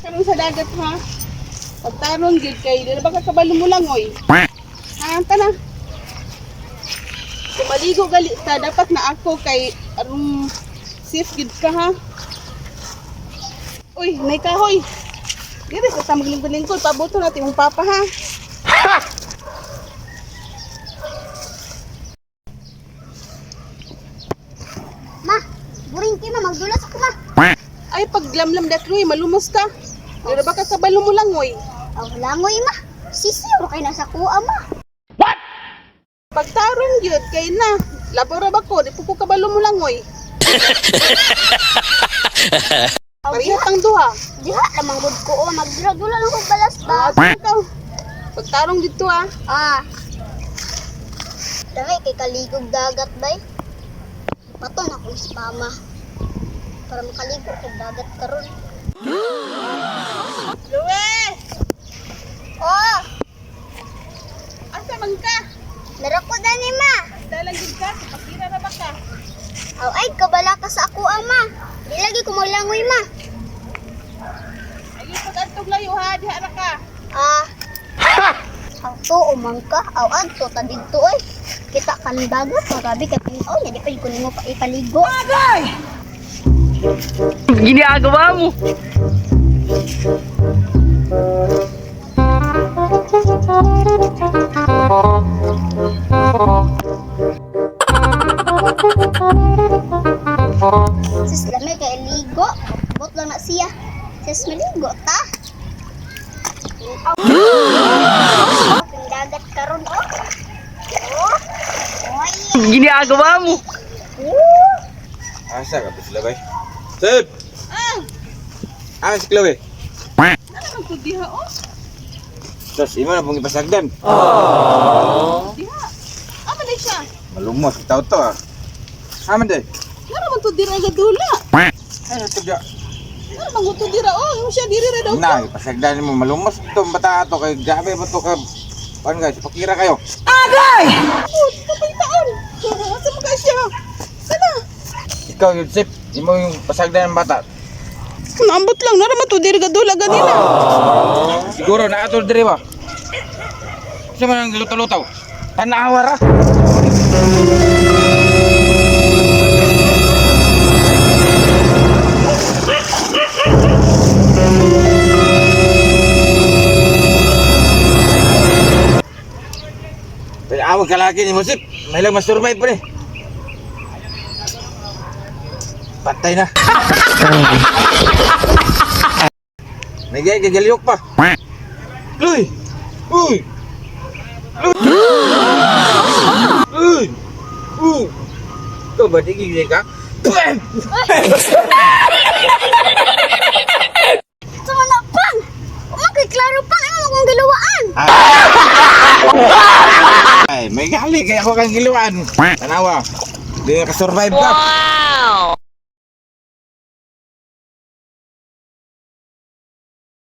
Karon sa dagat ha. Pagtaron gid kay di na ba ka kabalo mo langoy? Ha, tana. Kung maligo gali ta, dapat na ako kay aron safe gid ka ha. Uy, nay kahoy. Diri sa ta maglingkod-lingkod, pabuto natin mong papa ha. Ma, buring kay ma, magdulas ako ma. Ay, paglamlam dat Roy, malumos ka. Di na ba ka kabalo mo langoy? Aw, langoy ma. Sisiw kay nasa kuha ma. Pagtarong gyud kay na. Labaw ra ba ko, di po ko kabalo mo langoy. Aw, Pareha tang duha. diha lamang gud ko o magdula-dula lang ko balas ba. Ah, ikaw. Pagtarong dito ah. Ah. Dami kay kaligog dagat bay. Paton ako sa mama para makaligo kog dagat karon. Luwe! Oh, Asa man ka? laro ko dani ma. Dalang gid ka, pakira ra ba ka? Aw ay kabala ka sa ako ama. Di lagi ko maglangoy ma. Ay, pag-antog layo ha, diha ra ka. Ah. Aw to umang ka, aw adto ta didto oy. Kita kan dagat, grabe ka pinaw, di pa ko nimo pa ipaligo. Ginagawa mo. Sis lami kay ligo. Bot lang na siya. Sis maligo ta. Aw. Ang dagat karon oh. Oh. Oy. Ginagawa mo. Woo. Asa ka ba sila bay? Sip! Ah, Asa si Chloe? nara man ko diha oh. Tapos imo na pong ipasagdan. Diha. Ama na siya. Malumos tao to ah. Aman day. Nara man to dira ga dula. Ay ito dya. Nara man to dira oh, yung siya diri ra daw. Na, ipasagdan mo malumos itong bata ato kay grabe ba to ka. Paano guys, pakira kayo. Oh, kapay taon. Asa man ka siya? Sana. Ikaw yun, Sip. Imo yung pasagdan ng bata. Naambot lang nara man to diri ga dula ganina. Siguro na atol diri ba? Sa man ang lutaw-lutaw. Tanawa ra. Pero awag ka lagi ni Musip. May lang masurvive pa ni. Patay na. May gagalyok pa. Luy! Uy! Luy! Uy! Uy! Ikaw ba, di gigil ka? Sama na pang. Umang kay klaro pang imo akong gilawaan. Ay, may gali kaya ako kang giluan. Tanawa. Di ka survive ka.